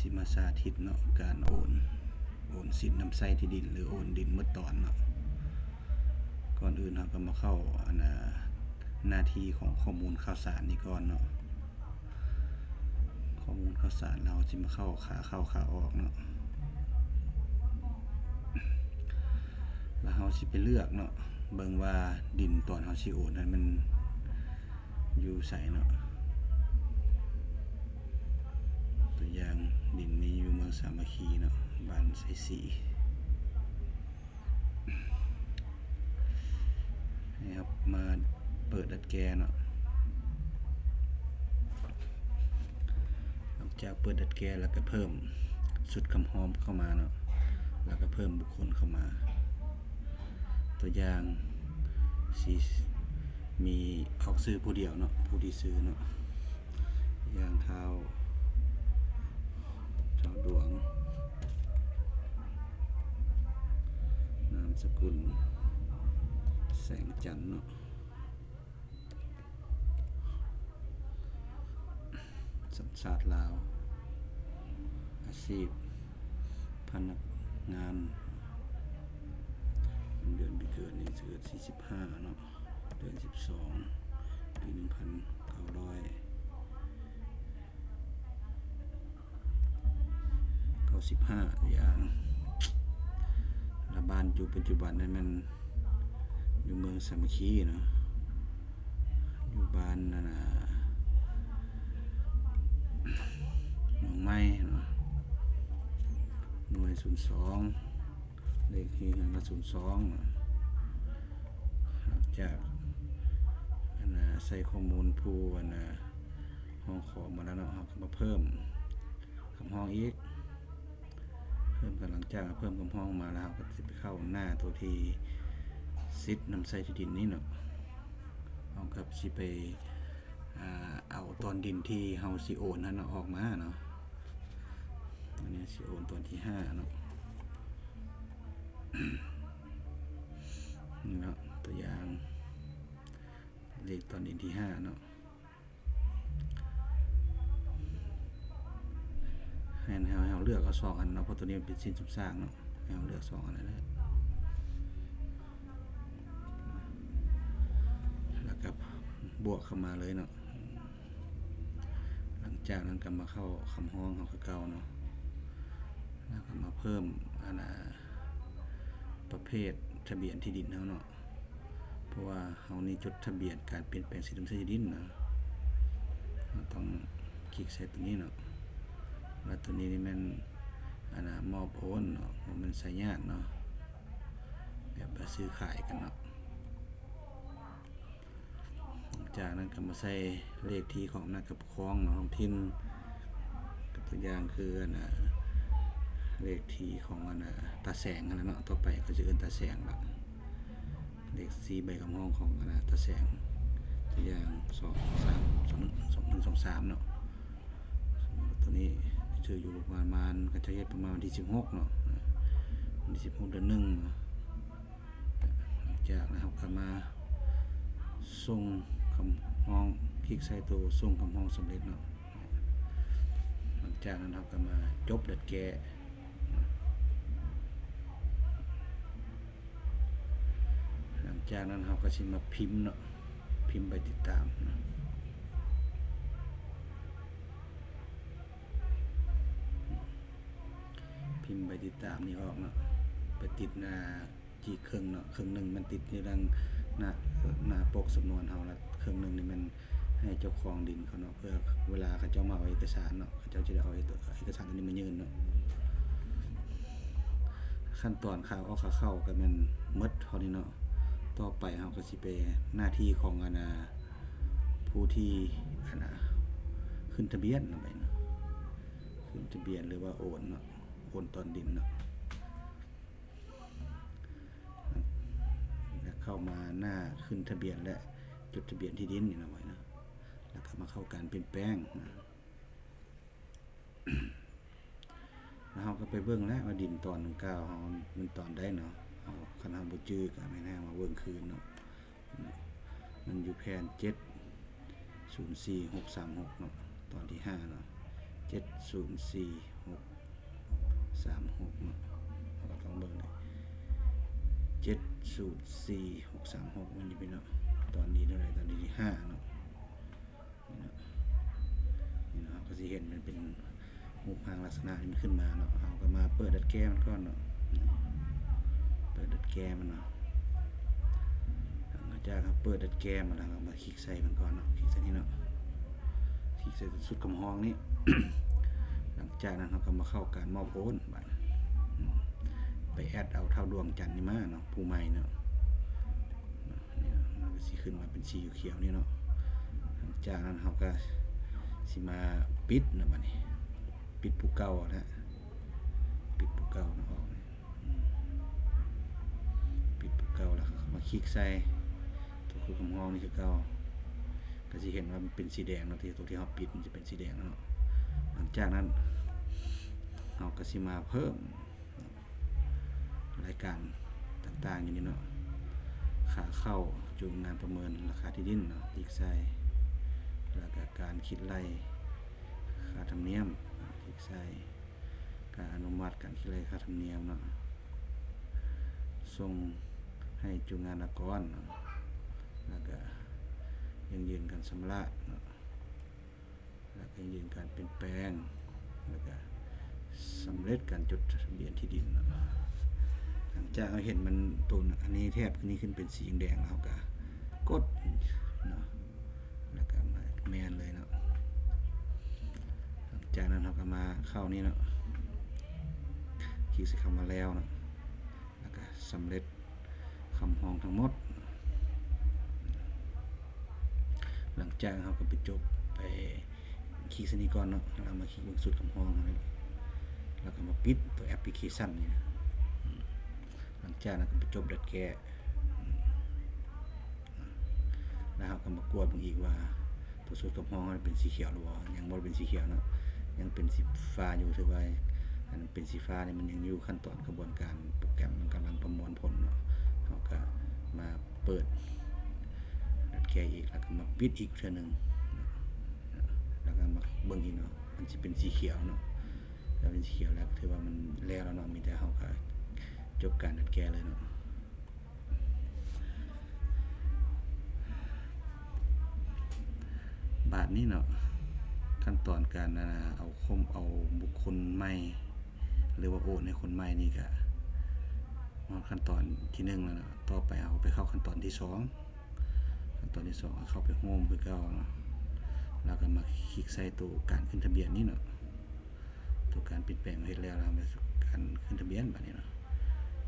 ຊິມາສາທິດເນາະ ການໂອນ ໂອນສິດນຳໃຊ້ທີ່ດິນ ຫຼື ໂອນດິນໝົດຕອນເນາະ. ກ່ອນອື່ນເຮົາກໍມາເຂົ້າ ອັນນ່າ ໜ້າທີ່ຂອງຂໍ້ມູນຂ່າວສານນີ້ກ່ອນເນາະ. ຂໍ້ມູນຂ່າວສານ ແລ້ວເຮົາຊິມາເຂົ້າຂາເຂົ້າຂາອອກເນາະ ແລ້ວເຮົາຊິໄປເລືອກເນາະ ເບິ່ງວ່າດິນຕອນເຮົາຊິໂອນນັ້ນມັນຢູ່ໃສເນາະ. ຕົວຢ່າງ ດິນນີ້ຢູ່ເມືອງສາມັກຄີເນາະ ບ້ານໄຊສີ. ໃຫ້ເຮົາມາເປີດດັດແກ້ເນາະ. ຫຼັງຈາກເປີດດັດແກ້ແລ້ວກໍເພີ່ມຊຸດຄຳຮ້ອງເຂົ້າມາເນາະ ແລ້ວກໍເພີ່ມບຸກຄົນເຂົ້າມາ. ຕົວຢ່າງ ຊິມີອອກຊື່ຜູ້ດຽວເນາະ ຜູ້ທີ່ຊື່ເນາະ ຢ່າງທ້າວ ທ້າວດວງ ນາມສະກຸນ ແສງຈັນເນາະ. ສັນຊາດລາວ ອາຊີບພະນັກງານ. ເດືອນປີເກີດນີ້ເກີດສີ່ສິບຫ້າເນາະ ເດືອນສິບສອງ ປີໜຶ່ງພັນເກົ້າຮ້ອຍ ເກົ້າສິບຫ້າ ຢ່າງ ລະບ້ານຢູ່ປັດຈຸບັນນັ້ນແມ່ນຢູ່ເມືອງສາມັກຄີເນາະ ຢູ່ບ້ານນັ້ນນະ ເມືອງໃໝ່ເນາະ ໜ່ວຍສູນສອງ ເລກທີ່ເຮືອນກໍສູນສອງເນາະ. ຫຼັງຈາກ ອັນນະ ໃສ່ຂໍ້ມູນຜູ້ ອັນນະ ຮ້ອງຂໍມາແລ້ວເນາະ ເຮົາກໍມາເພີ່ມຄຳຮ້ອງອີກ ເພີ່ມ ກຳລັງຈາກເພີ່ມຄຳຮ້ອງມາແລ້ວ ເຮົາກໍຊິໄປເຂົ້າໜ້າຕົວທີ່ສິດນຳໃຊ້ທີ່ດິນນີ້ເນາະ ເຮົາກໍຊິໄປ ອ່າ ເອົາຕອນດິນທີ່ເຮົາຊິໂອນຫັ້ນເນາະ ອອກມາເນາະ. ອັນນີ້ຊິໂອນຕອນທີຫ້າເນາະ ນີ້ເນາະ ຕົວຢ່າງ ເລກຕອນດິນທີຫ້າເນາະ ໃຫ້ເຮົາ ໃຫ້ເຮົາເລືອກເອົາສອງອັນເນາະ ເພາະຕົວນີ້ມັນເປັນຊິນສຸມສາກເນາະ ໃຫ້ເຮົາເລືອກສອງອັນນັ້ນແຫຼະ ແລ້ວກໍບວກເຂົ້າມາເລີຍເນາະ. ຫຼັງຈາກນັ້ນກໍມາເຂົ້າຄຳຮ້ອງເຮົາຄືເກົ່າເນາະ ແລ້ວກໍມາເພີ່ມ ອັນນະ ປະເພດທະບຽນທີ່ດິນເຮົາເນາະ ເພາະວ່າເຮົານີ້ຈົດທະບຽນການປ່ຽນແປງສິດນຳໃຊ້ທີ່ດິນນະ ເຮົາຕ້ອງຄລິກໃສ່ຕົວນີ້ເນາະ ແລ້ວຕົວນີ້ນີ້ແມ່ນ ອັນນະ ມອບໂອນເນາະ ບໍ່ແມ່ນໃຊ້ຍາດເນາະ ແບບວ່າຊື້ຂາຍກັນເນາະ. ຈາກນັ້ນກໍມາໃສ່ເລກທີ່ຂອງອຳນາດການປົກຄອງເນາະ ທ້ອງຖິ່ນ ຕົວຢ່າງຄື ອັນນະ ເລກທີ່ຂອງ ອັນນະ ຕາແສງຫັ້ນແຫຼະເນາະ ຕໍ່ໄປເຂົາຈະເອີ້ນຕາແສງລະ ເລກທີ່ໃບຄຳຮ້ອງຂອງ ອັນນະ ຕາແສງ ຕົວຢ່າງ ສອງສາມ ສອງໜຶ່ງ ສອງໜຶ່ງ ສອງສາມເນາະ. ຕົວນີ້ຖືຢູ່ປະມານ ເຂົາເຈົ້າເຮັດປະມານວັນທີສິບຫົກເນາະ ວັນທີສິບຫົກເດືອນໜຶ່ງເນາະ. ຫຼັງຈາກນັ້ນເຮົາກໍມາສົ່ງຄຳຮ້ອງ ຄລິກໃສ່ໂຕສົ່ງຄຳຮ້ອງສຳເລັດເນາະ. ຫຼັງຈາກນັ້ນເຮົາກໍມາຈົບດັດແກ້. ຫຼັງຈາກນັ້ນເຮົາກໍຊິມາພິມເນາະ ພິມໃບຕິດຕາມເນາະ. ພິມໃບຕິດຕາມນີ້ອອກເນາະ ໄປຕິດໜ້າ ຈີກເຄິ່ງເນາະ ເຄິ່ງໜຶ່ງມັນຕິດຢູ່ທາງໜ້າ ໜ້າປົກສຳນວນເຮົາ ແລະ ເຄິ່ງໜຶ່ງນີ້ແມ່ນໃຫ້ເຈົ້າຂອງດິນເຂົາເນາະ ເພື່ອເວລາເຂົາເຈົ້າມາເອົາເອກະສານເນາະ ເຂົາເຈົ້າຈະໄດ້ເອົາເອກະສານຕົວນີ້ມາຍື່ນເນາະ. ຂັ້ນຕອນຂາອອກຂາເຂົ້າກໍແມ່ນໝົດເທົ່ານີ້ເນາະ. ຕໍ່ໄປເຮົາກໍຊິໄປໜ້າທີ່ຂອງ ອັນນະ ຜູ້ທີ່ ອັນນະ ຂຶ້ນທະບຽນເນາະ ໄປເນາະ ຂຶ້ນທະບຽນ ຫຼືວ່າໂອນເນາະ ໂອນຕອນດິນເນາະ. ແລະ ເຂົ້າມາໜ້າຂຶ້ນທະບຽນ ແລະ ຈົດທະບຽນທີ່ດິນນີ້ເນາະ ໄວ້ເນາະ ແລ້ວກໍມາເຂົ້າການປ່ຽນແປງນະ. ແລ້ວເຮົາກໍໄປເບິ່ງແລ້ວວ່າດິນຕອນດັ່ງກ່າວເຮົາມັນຕອນໃດເນາະ. ເຮົາ ຄັນເຮົາບໍ່ຈື່ກໍແມ່ນໃຫ້ເຮົາມາເບິ່ງຄືນເນາະ. ມັນຢູ່ແຜ່ນເຈັດສູນສີ່ຫົກສາມຫົກເນາະ ຕອນທີຫ້າເນາະ. ເຈັດສູນສີ່ຫົກສາມຫົກເນາະ ເຮົາກໍຕ້ອງເບິ່ງເລີຍ ເຈັດສູນສີ່ຫົກສາມຫົກ ມັນຢູ່ພີ້ເນາະ ຕອນນີ້ເທົ່າໃດ? ຕອນນີ້ທີຫ້າເນາະ ນີ້ເນາະ ນີ້ເນາະ ເຮົາກໍຊິເຫັນມັນເປັນຮູບຮ່າງລັກສະນະນີ້ມັນຂຶ້ນມາເນາະ ເຮົາກໍມາເປີດດັດແກ້ມັນກ່ອນເນາະ ເປີດດັດແກ້ມັນເນາະ ຫຼັງຈາກເຮົາເປີດດັດແກ້ມັນແລ້ວ ເຮົາມາຄລິກໃສ່ມັນກ່ອນເນາະ ຄລິກໃສ່ນີ້ເນາະ ຄລິກໃສ່ຊຸດຄຳຮ້ອງນີ້ ຫຼັງຈາກນັ້ນເຮົາກໍມາເຂົ້າການມອບໂອນບາດນີ້ ອືມ ໄປແອັດເອົາທ້າວດວງຈັນນີ້ມາເນາະ ຜູ້ໃໝ່ເນາະ ນີ້ເນາະ ມັນກໍຊິຂຶ້ນມາເປັນສີຂຽວໆນີ້ເນາະ ຫຼັງຈາກນັ້ນເຮົາກໍຊິມາປິດເນາະ ບາດນີ້ປິດຜູ້ເກົ່ານະ ປິດຜູ້ເກົ່ານະອອກ ອືມ ປິດຜູ້ເກົ່າ ແລ້ວເຮົາກໍມາຄລິກໃສ່ຕົວຄູດຄຳຮ້ອງນີ້ຄືເກົ່າ ກໍຊິເຫັນວ່າມັນເປັນສີແດງເນາະ ທີ່ຕົວທີ່ເຮົາປິດມັນຈະເປັນສີແດງເນາະ ຫຼັງຈາກນັ້ນເຮົາກໍຊິມາເພີ່ມລາຍການຕ່າງໆຢູ່ນີ້ເນາະ ຄ່າເຂົ້າ ໂຈະງານປະເມີນລາຄາທີ່ດິນເນາະ ຄລິກໃສ່ ແລ້ວກໍການຄິດໄລ່ຄ່າທຳນຽມ ຄລິກໃສ່ ການອະນຸມັດການຄິດໄລ່ຄ່າທຳນຽມເນາະ ສົ່ງໃຫ້ໂຈະງານອາກອນເນາະ ແລ້ວກະຢັ້ງຢືນການຊຳລະເນາະ ແລ້ວກະຢັ້ງຢືນການປ່ຽນແປງ ແລ້ວກະສຳເລັດການຈົດທະບຽນທີ່ດິນເນາະ ຫຼັງຈາກເຮົາເຫັນມັນໂຕອັນນີ້ແຖບນີ້ຂຶ້ນເປັນສີແດງແລ້ວ ເຮົາກະກົດເນາະ ແລ້ວກໍມາແມ່ນເລີຍເນາະ ຫຼັງຈາກນັ້ນເຮົາກໍມາເຂົ້ານີ້ເນາະ ຄລິກໃສ່ຄຳວ່າແລ້ວເນາະ ແລ້ວກໍສຳເລັດຄຳຮ້ອງທັງໝົດ ຫຼັງຈາກເຮົາກໍໄປຈົບ ໄປຄລິກໃສ່ນີ້ກ່ອນເນາະ ແລ້ວມາຄລິກເບິ່ງຊຸດຄຳຮ້ອງເຮົານີ້ ແລ້ວກໍມາປິດຕົວແອັບພລິເຄຊັນນີ້ນະ ອືມ ຫຼັງຈາກນັ້ນກໍໄປຈົບດັດແກ້ ອືມ ແລ້ວເຮົາກໍມາກວດເບິ່ງອີກວ່າ ຕົວຊຸດຄຳຮ້ອງເຮົາເປັນສີຂຽວຫຼືບໍ່ ຍັງບໍ່ໄດ້ເປັນສີຂຽວເນາະ ຍັງເປັນສີຟ້າຢູ່ ຖືວ່າອັນເປັນສີຟ້ານີ້ມັນຍັງຢູ່ຂັ້ນຕອນຂະບວນການໂປຣແກຣມ ມັນກຳລັງປະມວນຜົນເນາະ ເຮົາກໍມາເປີດດັດແກ້ອີກ ແລ້ວກໍມາປິດອີກເທື່ອໜຶ່ງ ແລ້ວກໍມາເບິ່ງອີກເນາະ ມັນຊິເປັນສີຂຽວເນາະ ຖ້າເປັນສີຂຽວແລ້ວ ຖືວ່າມັນແລ້ວແລ້ວເນາະ ມີແຕ່ເຮົາກໍຈົບການດັດແກ້ເລີຍເນາະ. ບາດນີ້ເນາະ ຂັ້ນຕອນການ ອາ ເອົາຄົມ ເອົາບຸກຄົນໃໝ່ ຫຼືວ່າໂອນໃຫ້ຄົນໃໝ່ນີ້ກະຮອດຂັ້ນຕອນທີໜຶ່ງແລ້ວເນາະ ຕໍ່ໄປເຮົາໄປເຂົ້າຂັ້ນຕອນທີສອງ ຂັ້ນຕອນທີສອງເຂົ້າໄປໂຮມຄືເກົ່າເນາະ ແລ້ວກໍມາຄລິກໃສ່ໂຕການຂຶ້ນທະບຽນນີ້ເນາະ. ຕົວການປ່ຽນແປງເຮົາເຮັດແລ້ວ ແລ້ວມາສູ່ການຂຶ້ນທະບຽນບາດນີ້ເນາະ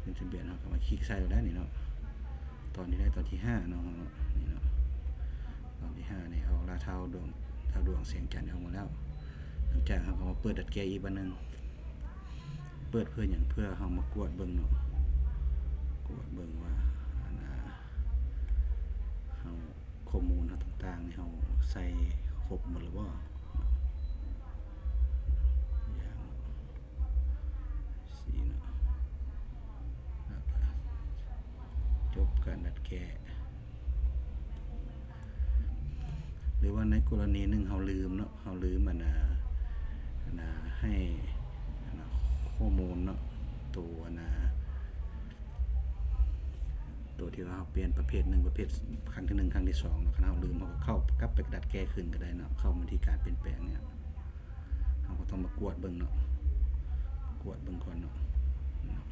ຂຶ້ນທະບຽນເຮົາກໍມາຄລິກໃສ່ແລ້ວນີ້ເນາະ ຕອນນີ້ໄດ້ຕອນທີຫ້າເນາະ ນີ້ເນາະ ຕອນທີຫ້ານີ້ອອກລາຍທ້າວດວງ ທ້າວດວງແສງຈັນອອກມາແລ້ວ ຫຼັງຈາກເຮົາກໍມາເປີດດັດແກ້ອີກບາດໜຶ່ງ ເປີດເພື່ອຫຍັງ ເພື່ອເຮົາມາກວດເບິ່ງເນາະ ກວດເບິ່ງວ່າ ອັນນ່າ ເຮົາ ຂໍ້ມູນເຮົາຕ່າງໆນີ້ເຮົາໃສ່ຄົບໝົດແລ້ວບໍ່ ຢ່າງ ຊີ້ເນາະ ແລ້ວກໍຈົບການດັດແກ້ ຫຼືວ່າໃນກໍລະນີໜຶ່ງເຮົາລືມເນາະ ເຮົາລືມ ອັນນ່າ ອັນນ່າ ໃຫ້ ອັນນ່າ ຂໍ້ມູນເນາະ ໂຕ ອັນນ່າ ໂຕທີ່ວ່າເຮົາປ່ຽນປະເພດໜຶ່ງ ປະເພດ ຄັ້ງທີໜຶ່ງ ຄັ້ງທີສອງເນາະ ຄັນເຮົາລືມ ເຮົາກໍເຂົ້າກັບໄປດັດແກ້ຄືນກໍໄດ້ເນາະ ເຂົ້າມາທີ່ການປ່ຽນແປງນີ້ ເຮົາກໍຕ້ອງມາກວດເບິ່ງເນາະ ກວດເບິ່ງກ່ອນເນາະ ເນາະ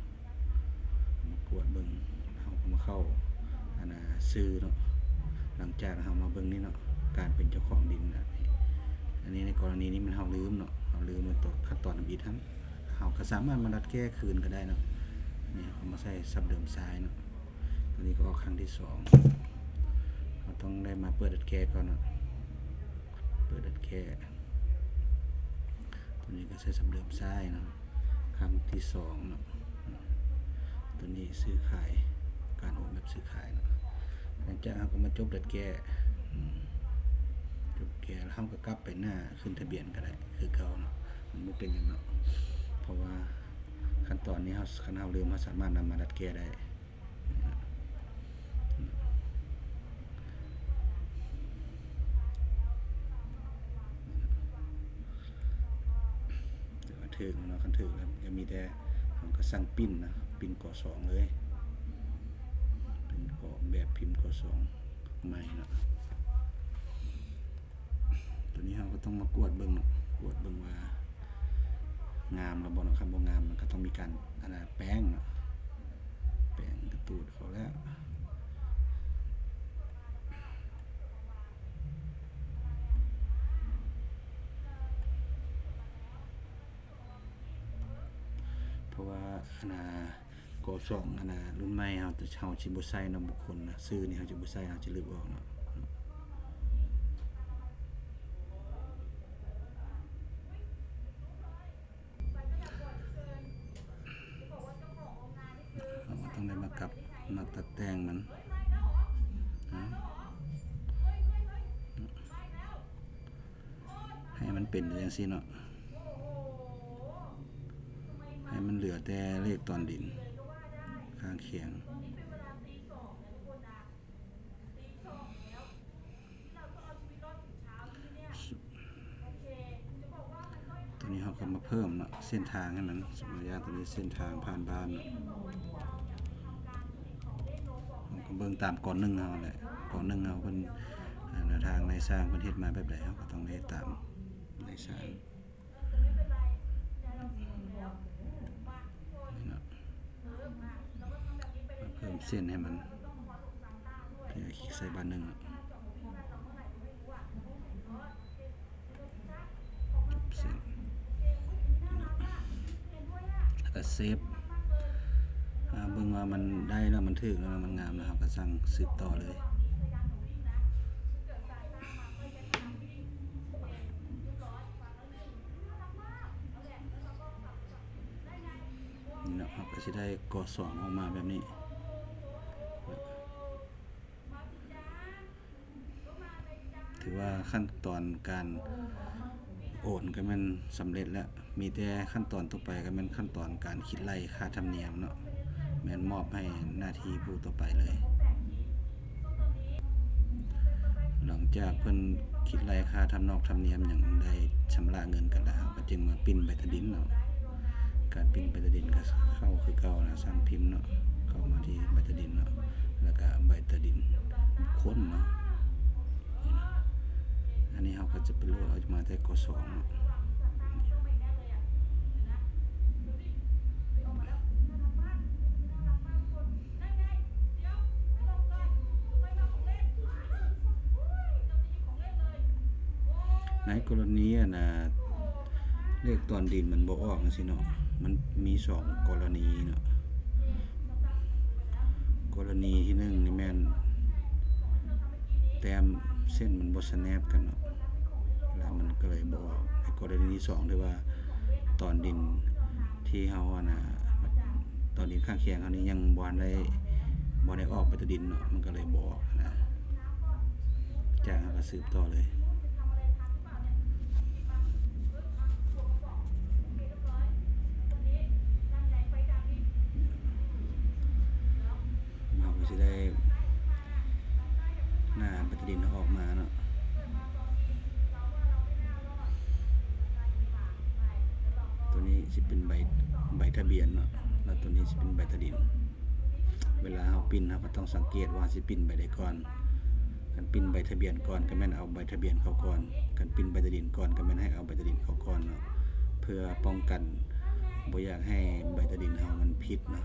ມາກວດເບິ່ງ ເຮົາກໍມາເຂົ້າ ອັນນ່າ ຊື່ເນາະ ຫຼັງຈາກເຮົາມາເບິ່ງນີ້ເນາະ ການເປັນເຈົ້າຂອງດິນນະ ອັນນີ້ໃນກໍລະນີນີ້ແມ່ນເຮົາລືມເນາະ ເຮົາລືມຕົວຂັ້ນຕອນທຳອິດຫັ້ນ ເຮົາກໍສາມາດມາດັດແກ້ຄືນກໍໄດ້ເນາະ ນີ້ເຮົາມາໃສ່ຊັບເດີມຊາຍເນາະ ຕົວນີ້ກໍອອກຄັ້ງທີສອງ ເຮົາຕ້ອງໄດ້ມາເປີດດັດແກ້ກ່ອນເນາະ ເປີດດັດແກ້ ຕົວນີ້ກໍໃສ່ຊັບເດີມຊາຍເນາະ ຄັ້ງທີສອງເນາະ ຕົວນີ້ຊື້ຂາຍ ການໂອນແບບຊື້ຂາຍເນາະ ຫຼັງຈາກເຮົາກໍມາຈົບດັດແກ້ ອືມ ຈົບແກ້ແລ້ວເຮົາກໍກັບໄປໜ້າຂຶ້ນທະບຽນກໍໄດ້ຄືເກົ່າເນາະ ມັນບໍ່ເປັນຫຍັງເນາະ ເພາະວ່າຂັ້ນຕອນນີ້ເຮົາ ຄັນເຮົາລືມ ເຮົາສາມາດນຳມາດັດແກ້ໄດ້. ຖືກແລ້ວເນາະ ຄັນຖືກແລ້ວກໍມີແຕ່ເຮົາກໍສັ່ງປຣິ້ນນະ ປຣິ້ນ ກ ສອງ ເລີຍ ເປັນກະແບບພິມ ກ ສອງ ໃໝ່ເນາະ. ຕົວນີ້ເຮົາກໍຕ້ອງມາກວດເບິ່ງເນາະ ກວດເບິ່ງວ່າງາມແລ້ວບໍ່ເນາະ ຄັນບໍ່ງາມມັນກໍຕ້ອງມີການ ອັນນ່າ ແປງເນາະ ແປງກະຕູດເອົາແລ້ວ. ເພາະວ່າ ອັນນ່າ ກ ສອງ ອັນນ່າ ລຸ້ນໃໝ່ເຮົາຈະ ເຮົາຊິບໍ່ໃສ່ເນາະ ບຸກຄົນນະ ຊື່ນີ້ເຮົາຈະບໍ່ໃສ່ ເຮົາຈະລຶບອອກເນາະ. ເຮົາກໍຕ້ອງໄດ້ມາກັບມາຕັດແຕ່ງມັນນະ ໃຫ້ມັນເປັນຢູ່ຈັ່ງຊີ້ເນາະ ໃຫ້ມັນເຫຼືອແຕ່ເລກຕອນດິນຂ້າງຄຽງ. ຕົວນີ້ເຮົາກໍມາເພີ່ມເນາະ ເສັ້ນທາງໃຫ້ມັນ ສົມມຸດວ່າຕົວນີ້ເສັ້ນທາງຜ່ານບ້ານເນາະ ເຮົາກໍເບິ່ງຕາມ ກ ໜຶ່ງ ເຮົາແຫຼະ ກ ໜຶ່ງ ເຮົາເພິ່ນ ແນວທາງນາຍຊ່າງເພິ່ນເຮັດມາແບບໃດ ເຮົາກໍຕ້ອງໄດ້ເຮັດຕາມນາຍຊ່າງ. ນີ້ເນາະ ມາເພີ່ມເສັ້ນໃຫ້ມັນ ຄລິກໃສ່ບານໜຶ່ງເນາະ ຈົບເສັ້ນ ແລ້ວກໍເຊບ ອາ ເບິ່ງວ່າມັນໄດ້ແລ້ວ ມັນຖືກແລ້ວ ມັນງາມແລ້ວ ເຮົາກໍສັ່ງສືບຕໍ່ເລີຍ. ນີ້ເນາະ ເຮົາກໍຊິໄດ້ ກ ສອງ ອອກມາແບບນີ້ ຖືວ່າຂັ້ນຕອນການໂອນກໍແມ່ນສຳເລັດແລ້ວ ມີແຕ່ຂັ້ນຕອນຕໍ່ໄປກໍແມ່ນຂັ້ນຕອນການຄິດໄລ່ຄ່າທຳນຽມເນາະ ແມ່ນມອບໃຫ້ໜ້າທີ່ຜູ້ຕໍ່ໄປເລີຍ. ຫຼັງຈາກເພິ່ນຄິດໄລ່ຄ່າທຳນອກທຳນຽມຫຍັງ ໄດ້ຊຳລະເງິນກັນແລ້ວ ເຮົາກໍຈຶ່ງມາປຣິ້ນໃບຕາດິນເນາະ ການປຣິ້ນໃບຕາດິນກໍເຂົ້າຄືເກົ່ານະ ສັ່ງພິມເນາະ ເຂົ້າມາທີ່ໃບຕາດິນເນາະ ແລ້ວກໍໃບຕາດິນບຸກຄົນເນາະ. ອັນນີ້ເຮົາກໍຈະໄປໂຫຼດເອົາມາແຕ່ ກ ສອງ ເນາະ. ໃນກໍລະນີ ອັນນ່າ ເລກຕອນດິນມັນບໍ່ອອກຈັ່ງຊີ້ເນາະ ມັນມີສອງກໍລະນີເນາະ. ກໍລະນີທີໜຶ່ງນີ້ແມ່ນແຕ້ມເສັ້ນມັນບໍ່ສະແນບກັນເນາະ ແລ້ວມັນກໍເລີຍບໍ່ອອກ. ໃນກໍລະນີທີສອງ ທີ່ວ່າຕອນດິນທີ່ເຮົາ ອັນນ່າ ຕອນດິນຂ້າງຄຽງເຮົານີ້ຍັງບໍ່ທັນໄດ້ ບໍ່ໄດ້ອອກໃບຕາດິນເນາະ ມັນກໍເລີຍບໍ່ອອກນະ. ຈາກນັ້ນເຮົາກໍສືບຕໍ່ເລີຍ. ເຮົາກໍຊິໄດ້ໜ້າໃບຕາດິນເຮົາອອກມາເນາະ. ຕົວນີ້ຊິເປັນໃບ ໃບທະບຽນເນາະ ແລ້ວຕົວນີ້ຊິເປັນໃບຕາດິນ. ເວລາເຮົາປຣິ້ນ ເຮົາກໍຕ້ອງສັງເກດວ່າເຮົາຊິປຣິ້ນໃບໃດກ່ອນ. ຄັນປຣິ້ນໃບທະບຽນກ່ອນ ກໍແມ່ນເອົາໃບທະບຽນເຂົ້າກ່ອນ, ຄັນປຣິ້ນໃບຕາດິນກ່ອນ ກໍແມ່ນໃຫ້ເອົາໃບຕາດິນເຂົ້າກ່ອນເນາະ ເພື່ອປ້ອງກັນບໍ່ຢາກໃຫ້ໃບຕາດິນເຮົາມັນຜິດເນາະ.